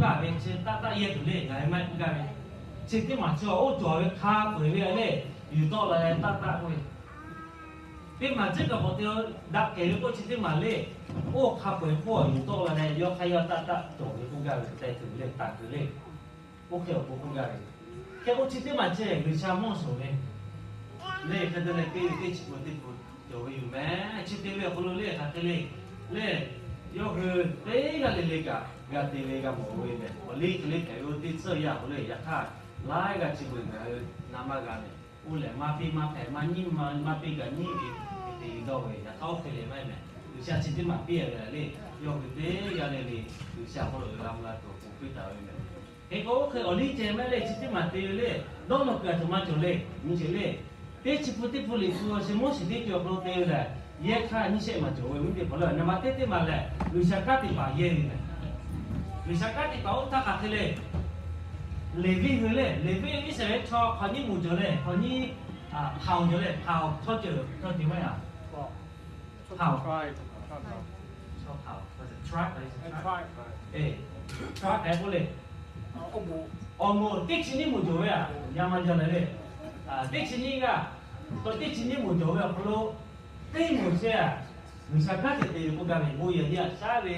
Aˬ ve chi taˆ taˆ yehˇ tuˬ le, ngaˬ hui maˇ k'oˆ gaˇ ve. Chi teˇ maˬ chi oˇ cawˬ ve hk'a peu-eˬ ve lehˬ, yuˬ tawˆ la leh taˆ taˆ k'oˆ ve. Teˇ maˬ ceuˬ kaꞈ k'awꞈ te-o, daꞈ kehˬ ve k'oˆ chi teˇ maˬ le. Oˇ hk'a peu-eˬ k'oˆ yuˬ tawˆ la leh, yawˇ hk'aˇ yawˇ taˆ taˆ cawˬ ve k'oˆ gaˇ ve, teh tuˬ le, taˍ tuˬ le. Oˇ hk'e awˬ pon k'oˆ gaˇ ve. Hk'e k'o chi teˇ maˬ ceh G'uiˬsha mawˇ shawˍ ve le, hk'e te leh teˇ ve teˇ chi pun teˇ pun cawˬ ve yoˬ mehˍ. Chi te ve awˬ hk'aw lo le hk'aˬ hk'e le, le, yawˇ hui teˇ g'aˇ le le kaꞈ g'a te ve g'a mawˬ ve mehˍ. Awˬ liˇ hk'e le hpehꞈ ve oˇ teˇ tcuhˇ yaˇ k'o le, yaꞈ hk'aˇ laiˉ g'aˇ chi beuꞈ ngaˬ hui na maˇ g'a mehˍ. Oˇ lehˬ maˇ piˇ maˇ hpehꞈ, maˇ nyiˇ maˇ piˇ kaꞈ nyiˇ ve te dawˇ ve, yaꞈ hk'aˇ oˇ hk'e le maˇ heˆ mehˍ. G'uiˬsha chi teˇ maˬ piˇ ve le, yawˇ hui teˇ g'aˇ le le G'uiˬsha hk'aw lo g'a mvuh g'a tuˬ awˬ pon piˇ taˍ ve mehˍ. Hk'e k'o oˇ hk'e awˬ liˇ ceh mehˍ le, chi teˇ maˬ te ve le, dawˇ nawˬ kuiˬ aˬ htoꞈ ma cawˬ le, nyi sheˍ le. Teˇ chi pun teˇ pun liꞈ hpu awˬ shi Moˉseˍ teˇ ceuˬ awˬ hk'aw lo te ve lehˬ, yehˇ hkaˇ nyiˇ shehˆ maˬ cawˬ ve, viˉ teˇ hpaˍ le. Naˍ baˬ teˇ teˇ maˬ lehˬ, G'uiˬsha kanˉ te paˍ yehˇ ve mehˍ. G'uiˬsha kanˉ te paˍ oˇ htaˇ hk'aˬ hk'e le, Leˍviˆ hui le, Leˍviˆ Iˉsaˍreˍlaˆ chaw hk'awꞈ nyiˇ moˍ cawˬ le, hk'awꞈ nyiˇ, hpaˍ-oˬ cawˬ le, hpaˍ-oˬ chaw ceuˬ chaw ceuˬ maˇ heˆ. Hpaˍ-oˬ, chaw hpaˍ-oˬ, tribe, tribe k'oˆ le. Awˬ moˍ teˇ chi nyiˇ moˍ cawˬ ve a, yaˇ maˇ jaˇ leh le. Teˇ chi nyiˇ g'aˇ, teˇ chi nyiˇ moˍ cawˬ ve awˬ hk'aw lo teˇ moˍ chehˇ a, G'uiˬsha kanˉ te te ve k'oˆ gaˇ ve, bon yehˬ nyi aꞈ shaˉ ve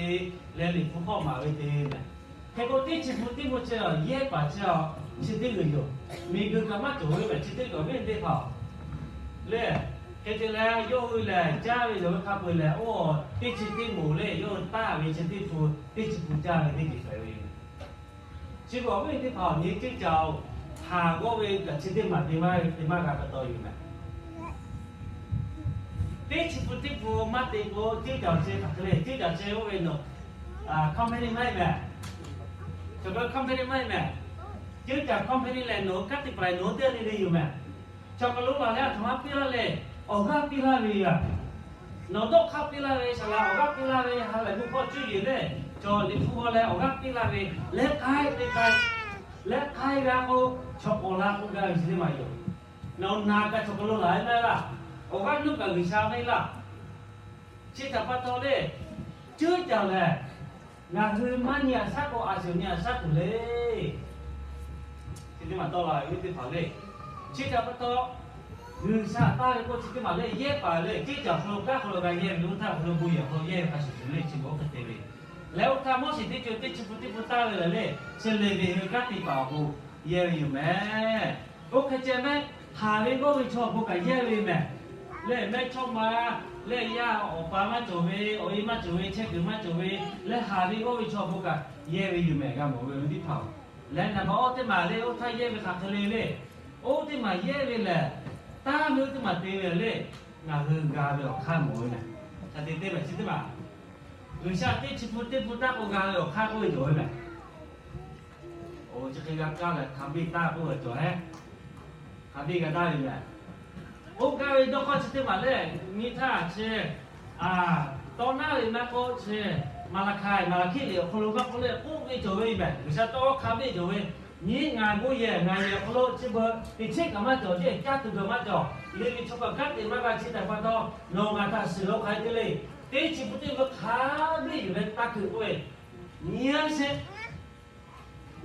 leh liꞈ hpu hk'aw maˍ ve te mehˍ. Hk'e k'o teˇ chi pun teˇ pun chehˇ a, yehˇ paˍ chehˇ a, chi teˇ g'uiˬ yoˬ. Miˬguiˬ kaꞈ maˇ cawˬ ve mehˍ, chi teˇ g'uiˬ viˉ teˇ hpaˍ-oˬ le. Hk'e te leh yawˇ hui lehˬ, caˇ ve lehˬ ve hk'a peu-eˬ lehˬ, oˇ teˇ chi teˇ moˍ le, yawˇ hui taˇ ve chi teˇ pun teˇ chi pun caˇ ve teˇ ceuˬ hpehꞈ ve yoˬ. Chi beuꞈ awˬ viˉ teˇ hpaˍ awˬ nyi ceuˇ caˬ-oˬ, haˍ g'awˇ ve kaꞈ chi teˇ maˬ te maˇ g'a pa taw yoˬ mehˍ. Teˇ chi pun teˇ pun maˇ te k'o, ceuˇ caˬ chi hk'aˬ hk'e le, ceuˇ caˬ chi oˇ ve nawˬ company maˇ heˆ mehˍ. Chaw hk'aˬ company maˇ heˆ mehˍ. Ceuˇ caˬ company lehˬ, nawˬ hui kanˉ te paˍ lehˬ nawˬ hui teˇ g'aˇ le le yoˬ mehˍ. Chaw hk'aˬ lo laˬ leh a htoꞈ ma piˇ laˇ le, awˬ g'aˇ piˇ laˇ ve yoˬ. Nawˬ dawˇ hk'aˇ piˇ laˇ ve, saˍ laˍ awˬ g'aˇ piˇ laˇ ve, ha lehˬ bon hkawˇ cuˇ yiˍ le, chaw liꞈ hpu g'aw leh awˬ g'aˇ piˇ laˇ ve, leh k'ai te k'ai, leh k'ai g'a k'o, chaw k'awꞈ la k'oˆ gaˇ ve chi teˇ maˬ yoˬ. Nawˬ naˬ kaꞈ chaw hk'aˬ lo laˬ ve maˇ heˆ laˇ. Awˬ g'aˇ nuˇ kaꞈ G'uiˬsha maˇ heˆ laˇ. Chi htaꞈ pa taw le, ceuˇ caˬ lehˬ, ngaˬ hui maˇ nyi aꞈ shaˉ k'o, a shuˍ nyi aꞈ shaˉ tuˬ le. Chi teˇ maˬ tawˆ la ve teˇ hpaˍ le. Chi htaꞈ pa taw, G'uiˬsha taˇ ve k'oˆ chi teˇ maˬ le, yehˇ paˍ le, ceuˇ caˬ hk'aw lo kanˉ hk'aw lo g'a yehˇ ve, oˇ htaˇ hk'aw lo bon yehˬ hk'aw lo yehˇ ve hk'a shuˍ shuˍ le, chi beuꞈ oˇ hk'e te ve. Leh oˇ htaˇ Moˉseˍ teˇ ceuˬ teˇ chi pun teˇ pun taˇ ve lehˬ le, chi Leˍviˆ hui kanˉ te paˍ awˬ pon yehˇ ve yoˬ mehˍ. Oˇ hk'e ceh mehˍ, haˍ ve g'awˇ ve chaw awˬ pon kaꞈ yehˇ ve mehˍ. Leh mehˆ chawˇ ma, leh yaˇ awˬ pa maˇ cawˬ ve, awˬ e maˇ cawˬ ve, chehˇ kuiˬ maˇ cawˬ ve, leh haˍ ve g'awˇ ve chaw awˬ pon kaꞈ yehˇ ve yoˬ mehˍ, g'a mawˬ ve teˇ hpaˍ-oˬ. Leh naˍ baˬ awˇ teˇ maˬ le, oˇ htaˇ yehˇ ve hk'aˬ hk'e le le. Oˇ teˇ maˬ yehˇ ve lehˬ, taˇ ve oˇ teˇ maˬ te ve le, ngaˬ hui g'a ve awˬ hk'aˇ mawˬ ve mehˍ. Hk'aˬ te te mehˍ chi teˇ maˬ, G'uiˬsha teˇ chi pun teˇ pun taˇ k'o g'a ve awˬ hk'aˇ k'oˆ ve cawˬ ve mehˍ. Oˇ chi hk'e g'a kaˇ leh hk'a biˇ taˇ k'oˆ ve cawˬ heˆ. Hk'a biˇ g'a daˇ ve mehˍ. Oˇ gaˇ ve dawˇ hk'aˇ chi teˇ maˬ le, nyi htaˇ chi, tawˇ naˉ ve maˇ k'oˆ chi, Maˍlaˍhkaˍ, Maˍlaˍhkiˆ liꞈ awˬ hk'aw lo maˇ k'oˆ le, k'oˆ ve cawˬ ve mehˍ. G'uiˬsha tawˇ hk'a biˇ cawˬ ve, nyi ngaˬ bon yehˬ ngaˬ yehˬ awˬ hk'aw lo chi beuꞈ teꞈ chiˉ kaꞈ maˇ cawˬ, caˇ tuˬ kaꞈ maˇ cawˬ, Leˍviˆ chaw kaꞈ kanˉ te maˇ g'a. Chi htaꞈ pa taw, nawˬ ngaˬ htaꞈ shiˍ la hk'aˬ hk'e te le. Teˇ chi pun teˇ pun hk'a biˇ yuˬ leh taˇ kuiˬ k'oˆ ve, nyi aˉ sheˆ.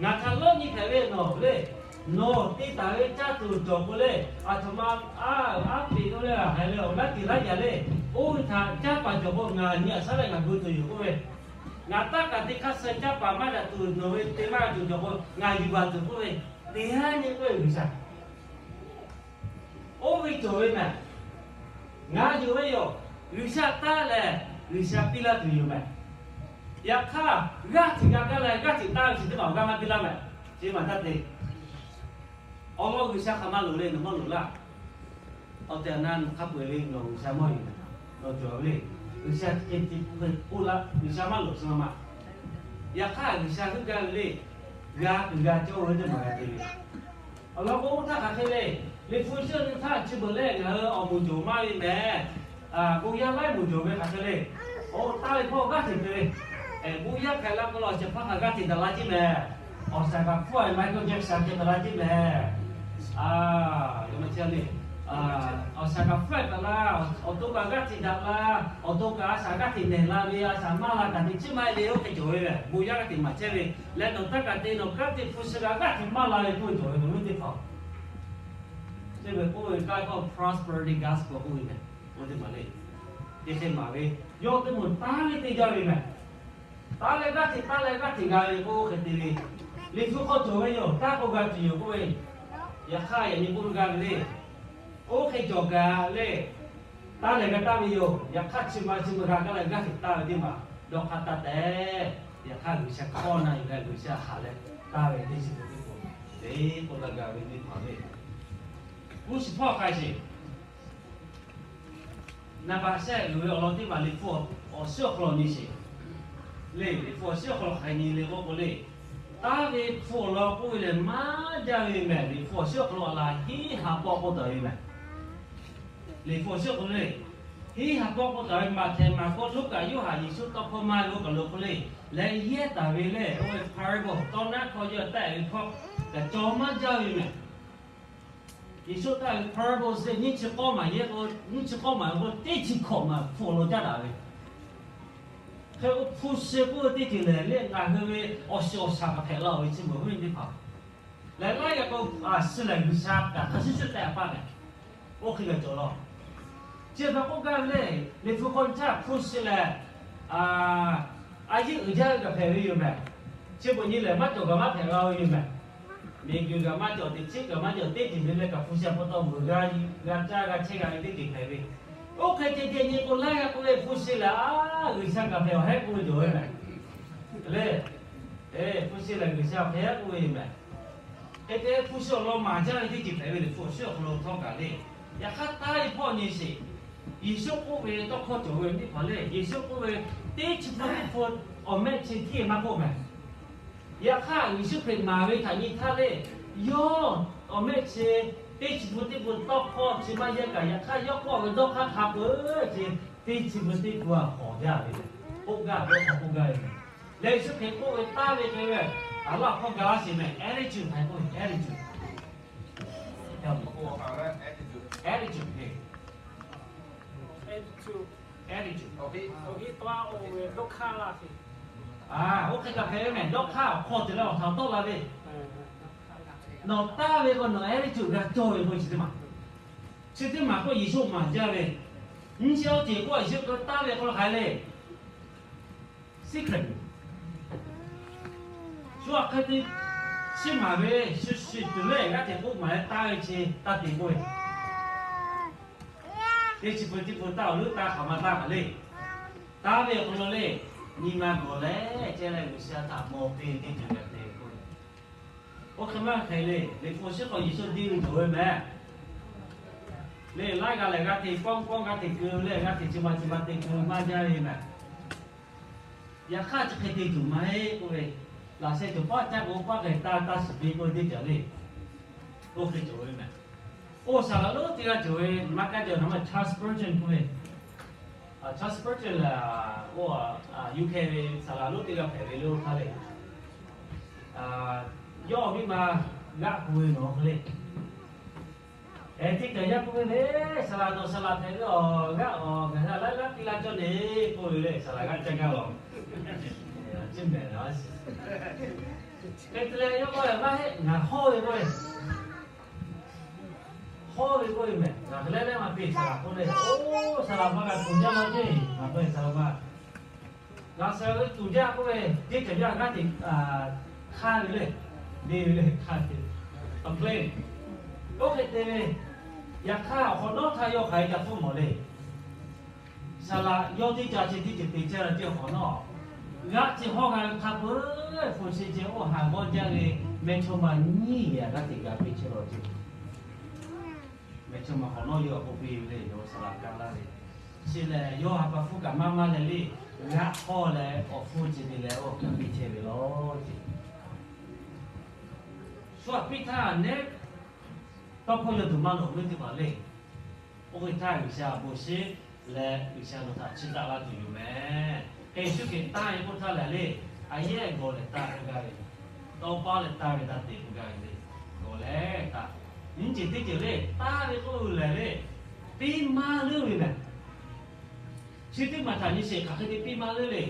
Ngaˬ htaꞈ lawˇ nyi hpehꞈ ve nawˬ le, nawˬ te taˍ ve caˇ tuˬ cawˬ k'o le, aˬ htoꞈ ma aˉ peꞈ k'oˆ le, haiˬ leh awˬ g'aˇ tiˍ laˇ yaꞈ le, oˇ ve htaꞈ caˇ paˍ cawˬ k'o ngaˬ nyi aꞈ shaˉ leh ngaˬ gu tuˬ yoˬ k'oˆ ve, ngaˬ taˇ kaꞈ te hk'aˇ suh caˇ paˍ maˇ daꞈ tuˬ nawˬ ve te maˇ g'a tuˬ cawˬ k'o ngaˬ yuˬ baˬ tuˬ k'oˆ ve, teˇ haˉ nyi k'oˆ ve G'uiˬsha. Oˇ ve cawˬ ve mehˍ. Ngaˬ yonˍ ve yoˬ. G'uiˬsha taˇ lehˬ, G'uiˬsha piˇ laˇ tuˬ yoˬ mehˍ. Yaꞈ hk'aˇ, g'aˇ hteꞈ g'a gaˇ leh g'aˇ hteꞈ taˇ ve chi teˇ maˬ awˬ g'aˇ maˇ piˇ laˇ mehˍ. Chi maˬ taˇ te. Awˬ lawn G'uiˬsha hk'aˬ ma loˍ le, nawˬ maˇ loˍ laˇ. Awˬ tehˬ awˬ na nawˬ hk'a peu-eˬ ve nawˬ G'uiˬsha mawˇ yoˬ mehˍ. Nawˬ cawˬ ve le. G'uiˬsha te te k'oˆ laˇ, G'uiˬsha maˇ loˍ suh ma. Yaꞈ hk'aˇ G'uiˬsha heuˆ gaˇ ve le. G'a kuiˬ g'a cawˇ ve teˇ maˬ g'a te ve. Awˬ lawn k'o, oˇ htaˇ hk'aˬ hk'e le, liꞈ hpu shiˉ nyi htaˇ chi beuꞈ leh ngaˬ hui awˬ moˍ cawˬ maˇ ve mehˍ. Bon yaˇ laiˉ moˍ cawˬ ve hk'aˬ hk'e le. Oˇ taˇ ve hpawˇ g'aˇ hteꞈ te ve. Bon yaˇ hpehꞈ la k'o lawˬ shehˍ hpaˇ hk'aˬ g'aˇ hteꞈ daꞈ la ceˇ mehˍ. Awˬ shaˍ kaꞈ hpfuhˇ a Michael Jackson hk'e daꞈ la ceˇ mehˍ. Yawˇ ma ca le. awˬ shaˍ kaꞈ faiˇ kaꞈ la, awˬ to kaꞈ g'aˇ hteꞈ daꞈ la, awˬ to kaꞈ a shaˍ g'aˇ hteꞈ nehˬ la ve, a shaˍ maˇ la kaꞈ teꞈ chiˉ maˇ heˆ ve, oˇ hk'e cawˬ ve lehˬ, bon yaˇ g'aˇ hteꞈ maˍ chehˇ ve leh, nawˬ htaˇ kaꞈ te nawˬ kanˉ te hpu shi kaꞈ g'aˇ hteꞈ maˇ la ve k'oˆ ve cawˬ ve, awˬ viˉ teˇ hpaˍ. Chi ve k'oˆ ve kanˉ hkawˇ prosperity gospel k'oˆ ve mehˬ, oˇ teˇ maˬ le. Teˇ hk'e maˍ ve, yawˇ teˇ moˍ taˉ ve teˇ jaˇ ve mehˬ. Taˉ leh g'aˇ hteꞈ, taˉ leh g'aˇ hteꞈ g'a ve k'o, oˇ hk'e te ve, Liꞈ hpu hk'aw cawˬ ve yoˬ, taˉ k'o g'a tuˬ yoˬ k'oˆ ve, yaꞈ hk'aˇ yaꞈ nyi k'oˆ ve g'a ve le. Oˇ hk'e cawˬ kaꞈ le, taˉ leh g'a taˍ ve yoˬ. Yaꞈ hk'aˇ chi ma chi ma g'a kaˇ leh g'aˇ hteꞈ taˍ ve teˇ maˬ dawˇ hk'aˇ taˇ tehꞈ. Yaꞈ hk'aˇ G'uiˬsha hkawˇ na yuˬ leh G'uiˬsha haꞈ leh taˍ ve teˇ chi ve teˇ k'o, teˇ k'oˆ la g'a ve teˇ maˬ le. Kuˇ shiˍ hpawˇ k'ai sheˍ. Naˍ baꞈ shehˆ uiˍ ve awˬ lawn teˇ maˬ Liꞈ hpu awˬ shiˉ awˬ hk'aw lo nyi sheˍ. Le Liꞈ hpu awˬ shiˉ awˬ hk'aw lo hk'aˬ hk'e nyi le k'oˆ k'o le, taˍ ve hpu awˬ lawn k'oˆ ve lehˬ maˇ jaˇ ve mehˬ. Liꞈ hpu awˬ shiˉ awˬ hk'aw lo a laˬ hiˉ ha pawˆ k'oˆ taˍ ve mehˬ. Liꞈ hpu awˬ shiˉ awˬ hk'aw lo le, hiˉ ha pawˆ k'oˆ taˍ ve Maꞈhtehˍ, Maˍkuˆ, Luˉkaꞈ, Yoˇhanˬ, Yeˍsuˆ tawˇ hkawˇ maˇ ve oˇ kaˬ lo hk'o le, leh yehˇ taˍ ve le, oˇ ve parable, tawˇ naˉ hkawˇ yawˇ taˆ ve hkawˇ kaꞈ cawˬ maˇ jaˇ ve mehˬ. Yeˍsuˆ taˆ ve parable se nyiˇ chi k'awˇ maˬ yehˇ k'o, nyiˇ chi k'awˇ maˬ ve k'o teˇ chi hkawꞈ maˬ hpu awˬ lawn caˉ daꞈ ve. Hk'e k'o hpu shi k'oˆ ve teˇ ceuˬ lehˬ le, ngaˬ hui ve awˬ shiˍ awˬ shaˍ kaꞈ hpehꞈ la ve chi meuꞈ ve teˇ hpaˍ lehˬ, laiˉ g'a k'o, a, suh lehˬ G'uiˬsha kaꞈ hk'a shuˍ shuˍ tehꞈ a paˇ mehˬ. Oˇ hk'e g'a cawˬ law. Chi htaꞈ k'oˆ gaˇ ve le, Liꞈ hpu hk'aw caˇ hpu shi lehˬ, a yehˇ uiˍ jaˇ ve kaꞈ hpehꞈ ve yoˬ mehˬ. Chi beuꞈ nyi lehˬ maˇ cawˬ kaꞈ maˇ hpehꞈ la ve yoˬ mehˬ. Miˬguiˬ kaꞈ maˇ cawˬ, teꞈ chiˉ kaꞈ maˇ cawˬ, teˇ ceuˬ ve leh kaꞈ hpu shi a pa taw meuꞈ g'a, g'a caˇ g'a chehˇ g'a ve teˇ ceuˬ hpehꞈ ve. Oˇ hk'e ceh ceh nyi k'o laiˉ g'a k'oˆ ve hpu shi lehˬ, a, G'uiˬsha kaꞈ hpehꞈ awˬ hehˉ k'oˆ ve cawˬ ve mehˬ. Le, hpu shi lehˬ G'uiˬsha hpehꞈ k'oˆ ve mehˬ. Hk'e te hpu shi awˬ lawn maˍ jaˇ ve teˇ ceuˬ hpehꞈ ve Liꞈ hpu awˬ shiˉ awˬ hk'aw lo htawˇ kaꞈ le. Yaꞈ hk'aˇ taˇ ve hpawˇ nyi sheˍ. Yeˍsuˆ k'oˆ ve tawˇ hkawˇ cawˬ ve teˇ hpaˍ le, Yeˍsuˆ k'oˆ ve, teˇ chi hpu teˇ hpu awˬ mehˆ chi tiˉ maˇ k'oˆ mehˬ. Yaꞈ hk'aˇ Yeˍsuˆ Hkriꞈ maˍ ve htaꞈ nyi htaˇ le, yawˇ awˬ mehˆ chi teˇ chi hpu teˇ hpu tawˇ hkawˇ chi maˇ yehˇ kaꞈ, yaꞈ hk'aˇ yawˇ k'oˆ ve dawˇ hk'aˇ hk'a peuˬ chi teˇ chi hpu teˇ hpu a hawˍ jaˇ ve le. K'oˆ gaˇ ve, k'oˆ gaˇ ve. Leh Yeˍsuˆ Hkriꞈ k'oˆ ve taˇ ve hk'e ve, a laˇ hkawˇ ga laˇ sheˍ mehˬ, attitude htaꞈ k'oˆ ve, attitude. Attitude hk'e, attitude. Oˇ hk'e kaꞈ hpehꞈ ve mehˬ, dawˇ hk'aˇ awˬ hk'aw te leh awˬ htaꞈ tawˆ la ve. Nawˬ taˇ ve k'o nawˬ attitude g'a cawˇ ve k'o chi teˇ maˬ, chi teˇ maˬ k'oˆ Yeˍsuˆ maˍ jaˇ ve. Nyi chi awˬ ceuˬ k'oˆ Yeˍsuˆ k'oˆ taˇ ve k'o hk'aˬ hk'e le. Secret. Shu aꞈ hk'e te chiˇ maˍ ve, shu shiˍ tuˬ leh g'aˇ hteꞈ k'oˆ maˍ leh taˇ ve chi taˇ te k'oˆ ve, teˇ chi pu teˇ pu taˇ awˬ leuˉ taˇ hk'aˬ ma taˇ kaꞈ le. Taˇ ve awˬ hk'aw lo le, nyi ma gawˬ leh ceh leh G'uiˬsha htaꞈ mawˬ te teˇ ceuˬ g'a te k'oˆ ve. Oˇ hk'e maˇ hk'e le, Liꞈ hpu awˬ shiˉ hk'aw Yeˍsuˆ deˇ ve cawˬ ve mehˬ. Le laiˉ g'a lehˬ g'aˇ hteꞈ pawˆ pawˆ g'aˇ hteꞈ keu leh g'aˇ hteꞈ chi ma chi ma te keu maˇ jaˇ ve mehˬ. Yaꞈ hk'aˇ chi hk'e te tuˬ maˇ heˆ k'oˆ ve, laꞈ sheh cawˬ paˇ caˇ k'o paˇ k'ai taˇ taˇ shiˍ piˇ k'oˆ ve teˇ ceuˬ le. Oˇ hk'e cawˬ ve mehˬ. Oˇ saˍ laꞈ lonˉ teˇ g'aˇ cawˬ ve, maˇ kaˇ cawˬ na ma Charles Spurgeon k'oˆ ve, Charles Spurgeon lehˬ, oˇ, UK ve saˍ laꞈ lonˉ teˇ g'aˇ hpehꞈ ve le oˇ hk'aˇ le. Yawˇ awˬ miˇ ma g'aˆ k'oˆ ve nawˬ hk'e le. Ehˉ, teˇ kaˬ yaˇ k'oˆ ve le, saˍ laꞈ nawˬ saˍ laꞈ hpehꞈ ve awˬ g'aˆ awˬ gaˬ g'a laˇ laˇ piˇ laˇ cawˇ le k'oˆ ve le, saˍ laꞈ g'aˆ caˇ gaˇ lawˬ. Chi mehˍ la. Hk'e te leh yawˇ k'oˆ ve maˇ heˆ, ngaˬ hawˇ ve k'oˆ ve. Hawˇ ve k'oˆ ve mehˬ, ngaˬ hk'e leh leh maˇ peꞈ saˍ laꞈ k'oˆ le. Oˇ saˍ laꞈ ma g'a tuˬ jaˇ laˇ ceˇ, ngaˬ k'oˆ ve saˍ laꞈ ma. G'a suh ve tuˬ jaˇ k'oˆ ve, teˇ kaˬ yaˇ g'aˇ hteꞈ hk'aˇ ve le, le ve le hk'aˇ ve, complain. Oˇ hk'e te ve, yaꞈ hk'aˇ awˬ hk'awꞈ nawˉ htaˇ yawˇ hk'aˬ hk'e ca hpfuhˆ mawˬ le. Saˍ laꞈ yawˇ teˇ ca chi teˇ ceuˬ te chehˇ la ceˇ awˬ hk'awꞈ nawˉ, g'aˆ chi hawˇ g'a ve hk'a peu-eˬ hpu chi ceh oˇ haˍ g'awˇ jaˇ ve mehˇchawˇma nyiˇ g'aˇ g'aˇ hteꞈ g'a peꞈ chehˇ la ceˇ. Mehˇchawˇma hk'awꞈ nawˉ yawˇ k'oˆ piˇ ve le, yawˇ saˍ laꞈ kaˇ laˇ ve. Chi lehˬ yawˇ ha pa hpfuhˇ kaꞈ maˇ maˇ leh le, g'aˆ hawˇ leh awˬ hpfuhˇ ceh te leh oˇ kaꞈ peꞈ chehˇ ve lawˬ ceˇ. Shu aꞈ piˇ htaˇ neˉ tawˇ hkawˇ yaw tuˬ maˇ loˍ ve teˇ hpaˍ le. Oˇ ve htaˇ G'uiˬsha awˬ bon shiˍ leh G'uiˬsha nawˬ htaꞈ chiˇ taˆ laˇ tuˬ yoˬ mehˬ. Hk'e Yeˍsuˆ Hkriꞈ taˇ ve k'oˆ htaˇ lehˬ le, a yehˉ gawˬ leh taˇ k'oˆ gaˇ ve, tawˇ paˉ leh taˇ ve htaꞈ te k'oˆ gaˇ ve le, gawˬ leh taˇ Nyiˇ ceuˬ teˇ ceuˬ le, taˇ ve k'oˆ ve lehˬ le, piˇ maˇ leuˉ ve mehˬ. Chi teˇ maˬ htaꞈ nyi sheˍ, hk'aˬ hk'e te piˇ maˇ leuˉ le.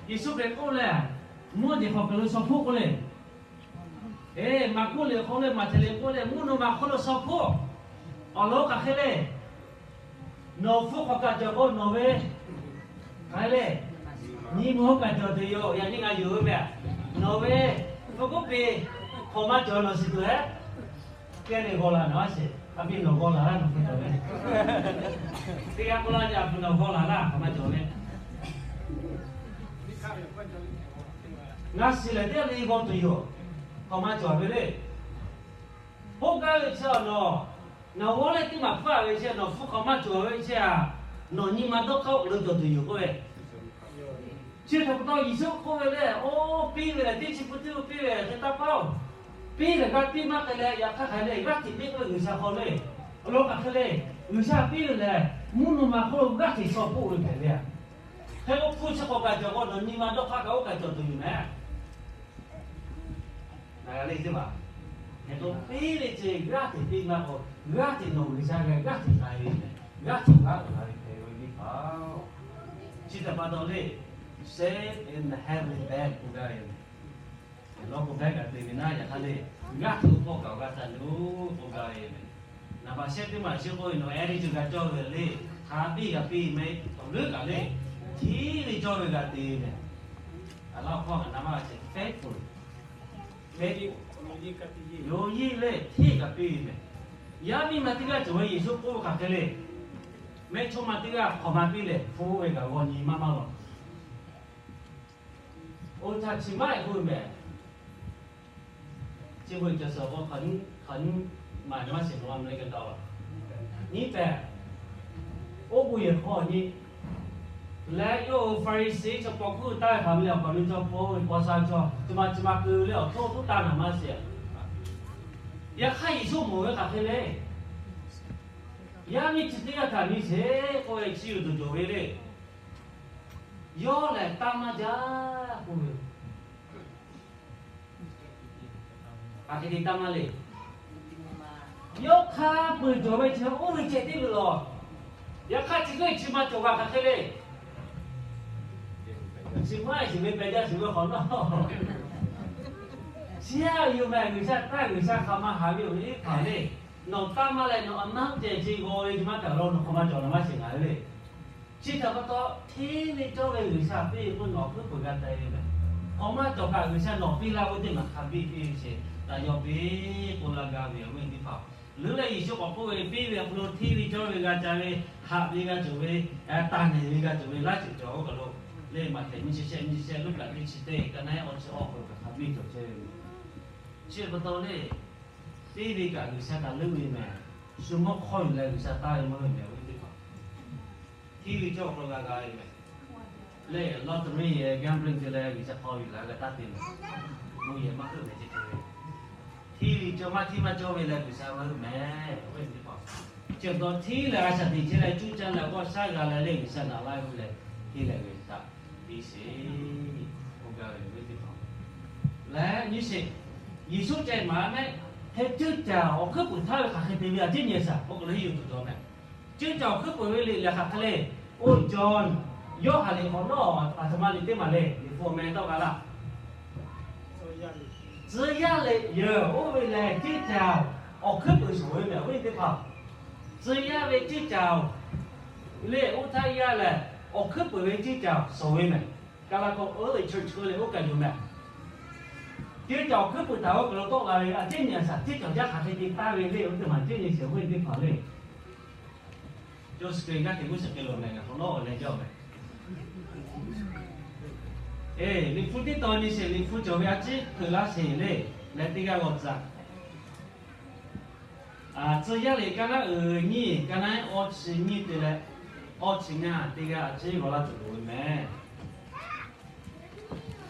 Yeˍsuˆ Hkriꞈ k'oˆ leh, mvuhˇ jeˬ hk'aw kuiˬ lo shaw hpoˆ k'oˆ le. Eˬ, Maˍkuˆ liꞈ hk'aw le, Maꞈhtehˍ liꞈ k'oˆ leh, mvuhˇ naw ma hk'oˆ lo shaw hpoˆ. Awˬ lawn hk'aˬ hk'e le, nawˬ hpfuhˇ hk'awꞈ kaꞈ cawˬ k'o, nawˬ ve hk'aˬ hk'e le, nyi ma hk'oˆ kaꞈ cawˬ tuˬ yoˬ. Yaꞈ nyi ngaˬ yonˍ ve mehˬ, nawˬ ve hpu kuˉ peˍ hk'awꞈ maˇ cawˬ nawˬ shiˍ tuˬ heˆ. Kehˇ ve g'aw laˬ nawˬ a sheˍ, a piˇ nawˬ g'aw laˬ laˇ nawˬ hpu cawˬ ve. Teˇ g'aˇ k'oˆ laˇ yaˇ, a hpu nawˬ g'aw laˬ laˇ hk'awꞈ maˇ cawˬ ve. Ngaˬ shiˍ lehˬ teˇ g'aˇ le g'aw tuˬ yoˬ. Hk'awꞈ maˇ cawˬ ve le. K'oˆ gaˇ ve chi awˬ nawˬ, nawˬ g'awˇ leh teˇ maˬ hpfuhˇ ve chi nawˬ hpfuhˇ hk'awꞈ maˇ cawˬ ve chi a, nawˬ nyi ma dawˇ hk'aˇ oˇ lo cawˬ tuˬ yoˬ k'oˆ ve. Chi htaꞈ pa taw Yeˍsuˆ k'oˆ ve le, oˇ piˇ ve lehˬ teˇ chi pun teˇ lo piˇ ve hk'e taˇ paˇ oˬ. Piˇ lehˬ g'a piˇ maˇ k'ai leh, yaꞈ hk'aˇ hk'a le g'aˇ hteꞈ piˇ k'oˆ ve G'uiˬsha hk'aw le. Awˬ lawn hk'aˬ hk'e le, G'uiˬsha piˇ ve lehˬ mvuhˇ naw ma hk'oˆ lo g'aˇ hteꞈ shaw hpoˆ ve hpehꞈ ve a. Hk'e k'o hpu chi hk'awꞈ kaꞈ cawˬ k'o, nawˬ nyi ma dawˇ hk'aˇ kaꞈ oˇ kaꞈ cawˬ tuˬ yoˬ mehˬ. Ngaˬ g'a le teˇ maˬ, hk'e k'o piˇ ve chi g'aˇ hteꞈ piˇ maˇ k'o, g'aˇ hteꞈ nawˬ G'uiˬsha g'a g'aˇ hteꞈ k'ai ve mehˬ, g'aˇ hteꞈ g'aˇ uiˍ la ve hpehꞈ ve teˇ hpaˍ. Chi htaꞈ pa taw le, save in the heavenly bank k'oˆ gaˇ ve mehˬ. Lawˇ k'o, bank kaꞈ te ve naˉ, yaꞈ hk'aˇ le, g'aˇ hteꞈ awˬ hpawˇ kaꞈ awˬ g'a ca loˬ k'oˆ gaˇ ve mehˬ. Naˍ baꞈ shehˆ teˇ maˬ chi k'oˆ ve, nawˬ attitude g'a cawˇ ve le, hk'a biˇ g'a piˇ mehˬ, awˬ leuˉ kaꞈ le, hteˇ ve cawˇ ve g'a te mehˬ. A laˇ awˬ hpawˇ kaꞈ naˍ baꞈ sheˍ faithful, faithful, yonˍ yeˇ le, hteˇ kaꞈ piˇ ve mehˬ. Yaˇ miˇ ma teˇ g'aˇ cawˬ ve Yeˍsuˆ k'oˆ ve hk'aˬ hk'e le, mehˆ chaw ma teˇ g'aˇ hk'awꞈ ma piˇ lehˬ, hpu ve kaꞈ g'aw nyi maˇ maˇ law. Oˇ htaˇ chi maˇ heˆ k'oˆ ve mehˬ. Chi beuꞈ cawˬ suhˍ k'o, hk'aˬ nyi maˇ sheˍ nawˬ a meh kaꞈ taw nyiˇ pehˍ, oˇ bon yehˬ hk'aw nyi leh, yawˇ hui Hpaˍriˍsehˇ chaw paw hkuˇ taˇ ve hk'aˬ ve le, awˬ hk'awꞈ ve chaw paw ve paw sha chaw, chi ma chi ma keu leh awˬ hkawˇ tuˉ taˇ naˍ maˇ sheˍ. Yaꞈ hk'aˇ Yeˍsuˆ mawˬ ve hk'aˬ hk'e le, yaˇ miˇ chi teˇ g'aˇ htaꞈ nyi sheˍ k'oˆ ve, chi yuˬ tuˬ cawˬ ve le. Yawˇ lehˬ taˇ maˇ jaˇ k'oˆ ve. Hk'aˬ hk'e te taˇ maˇ le. Yawˇ hk'a peu-eˬ cawˬ ve chi oˇ ve ceh teˇ ve lawˬ. Yaꞈ hk'aˇ chi hk'e chi ma cawˬ kaꞈ hk'aˬ hk'e le. Chi maˇ shiˍ ve pehˬ jaˇ shiˍ ve hk'awꞈ nawˉ, chi a yoˬ mehˬ. G'uiˬsha taˇ, G'uiˬsha hk'aˬ ma haˍ ve awˬ viˉ hpaˍ le. Nawˬ taˇ maˇ leh nawˬ a naˉ ceh chi g'aw ve chi maˇ kaꞈ lo nawˬ hk'awꞈ ma cawˬ nawˬ maˇ shiˍ ngaˬ hui le. Chi htaꞈ pa taw, hteˇ ve cawˇ ve G'uiˬsha piˇ ve k'o, nawˬ hkuiˉ peuˬ g'a teh ve mehˬ. Hk'awꞈ maˇ cawˬ kaꞈ G'uiˬsha nawˬ piˇ laˇ ve teˇ maˬ hk'a biˇ piˇ ve sheˍ, taꞈ yaw piˇ k'oˆ laˇ gaˇ ve awˬ viˉ teˇ hpaˍ. Leuˉ leh Yeˍsuˆ k'awꞈ k'oˆ ve, piˇ ve awˬ hk'aw lo hteˇ ve cawˇ ve g'a ca ve, haꞈ ve g'a cawˬ ve, taˍ nehˬ ve g'a cawˬ ve laˇ ceuˬ cawˬ oˇ kaˬ lo, leh Maꞈhtehˍ nyiˇ chi shehˆ nyiˇ chi shehˆ, Luˉkaꞈ teˇ chi teˇ, ka naˉ awˇ chi awˇ hk'aw lo kaꞈ hk'a biˇ cawˬ chehˇ ve mehˬ. Chi pa taw le, teˇ ve kaꞈ G'uiˬsha kaꞈ leuˆ ve mehˬ. Shu mawˇ hk'awˇ yuˬ leh G'uiˬsha taˇ ve maˇ ve mehˬ, awˬ viˉ teˇ hpaˍ. Hteˇ ve cawˇ awˬ hk'aw lo g'a g'a ve mehˬ. Leh lottery yehˬ gambling te leh G'uiˬsha hk'aw yuˬ la g'a taˇ te mehˬ. Bon yehˬ maˇ heuˆ mehˬ ce ce ve. Hteˇ ve cawˇ maˇ hteˇ maˇ cawˇ ve leh G'uiˬsha maˇ heuˆ mehˬ, awˬ viˉ teˇ hpaˍ. Chi pa taw hteˇ leh a shaꞈ teꞈ chehˇ leh cuˇ caˇ leh g'awˇ shaˉ g'a leh le G'uiˬsha naꞈ laˇ ve k'oˆ leh, hteˇ leh ve htaꞈ piˇ sheˍ k'oˆ gaˇ ve awˬ viˉ teˇ hpaˍ. Leh nyi sheˍ, Yeˍsuˆ ceh maˍ mehˆ, hk'e ceuˇ caˬ awˬ hkuiˉ puiˍ htaˇ ve hk'aˬ hk'e te ve a ciˉ nyi a shaˍ k'oˆ k'o leh, hiˉ yuˬ tuˬ cawˬ mehˬ. Ceuˇ caˬ awˬ hkuiˉ puiˍ ve liꞈ lehˬ hk'aˬ hk'e le. Oˇ Jawˇ, Yoˇhanˬ liꞈ hk'awꞈ nawˉ, aˬ htoꞈ ma liꞈ teˇ maˬ le, liꞈ hpu awˬ meh tawˆ g'a laˇ. Tcuh yaˇ lehˬ yehˬ oˇ ve lehˬ ceuˇ caˬ awˬ hkuiˉ puiˍ shawˍ ve mehˬ, awˬ viˉ teˇ hpaˍ. Tcuh yaˇ ve ceuˇ caˬ le, oˇ htaˇ yaˇ lehˬ awˬ hkuiˉ puiˍ ve ceuˇ caˬ shawˍ ve mehˬ. Kaˍlaˍ k'o early church k'oˆ leh oˇ kaˬ yoˬ mehˬ. Ceuˇ caˬ awˬ hkuiˉ puiˍ htaꞈ oˇ kaˬ lo tawˆ la ve a ciˉ nyi a shaˍ, ceuˇ caˬ awˬ jaˇ hk'aˬ hk'e te taˇ ve le, oˇ teˇ maˬ ciˉ nyi sheˍ, awˬ viˉ teˇ hpaˍ le. Jawˇ suhˍ hk'e g'aˇ hteꞈ g'uˇ suhˍ hk'e loˬ mehˬ, ngaˬ hk'awꞈ nawˉ awˬ leh jaˇ mehˬ. Eˬ, liꞈ hpu teˇ tawn nyi sheˍ, liꞈ hpu cawˬ ve a ciˉ hpeuꞈ laˇ sheˍ le, leh teˇ g'aˇ g'aw tcuh. Tcuh yaˇ lehˬ, ka naˉ uiˍ nyiˇ, ka naˉ awˇ chi nyiˇ te leh, awˇ chi ngaˇ teˇ g'aˇ a ciˉ g'aw laˇ tuˬ loˍ ve mehˬ.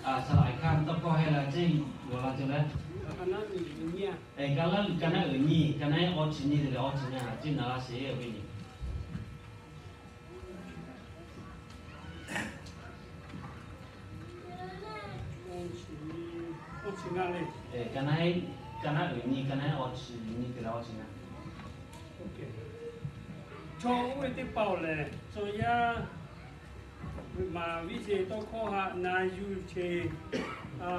Saˍ laꞈ hkanˇ tawˇ hkawˇ heh leh a ciˉ g'aw laˇ tuˬ leh, ka naˉ uiˍ nyiˇ, ka naˉ awˇ chi nyiˇ te leh awˇ chi ngaˇ a ciˉ na laˇ sheˍ ve nyi. Ka naˉ Ka naˉ uiˍ nyi, ka naˉ awˬ chi nyi te la awˬ chi na. Chaw oˇ ve teˇ hpaˍ-oˬ lehˬ, chaw yaˇ maˍ viˉ ce tawˇ hkawˇ haꞈ na yuˬ ce, a